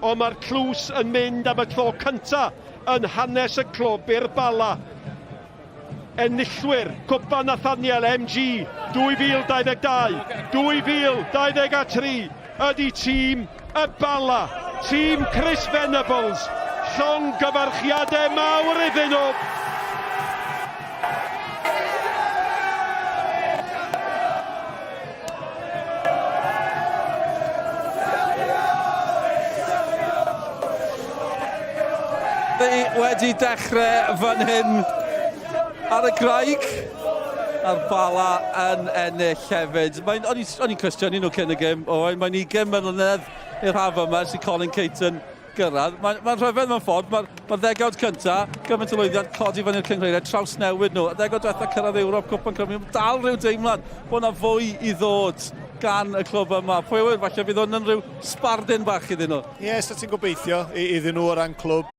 Ond mae'r tlws yn mynd am y tro cynta yn hanes y clwb i'r Bala. Enillwyr Cwpan Nathaniel MG 2022, 2023 ydy tîm y Bala, tîm Chris Venables. Llongyfarchiadau mawr iddyn nhw. Ni wedi dechrau fan hyn ar y graig a'r Bala yn ennill hefyd. Mae'n, o'n i'n cwestiynu nhw cyn y gym, Owain, mae'n 20 mlynedd i'r haf yma ers i Colin Caton gyrraedd. Mae'n mae rhyfedd mewn ffordd, mae'r mae ddegawd cynta, gymaint o lwyddiant codi fyny'r cynghreiriau, trawsnewid nhw. Y ddegawd diwetha cyrraedd Ewrop, Cwpan Cymru, dal rhyw deimlad bod yna fwy i ddod gan y clwb yma. Pwy wyr, falle bydd hwn yn rhyw sbardun bach iddyn nhw. Ie, yes, ti'n gobeithio iddyn nhw o ran clwb.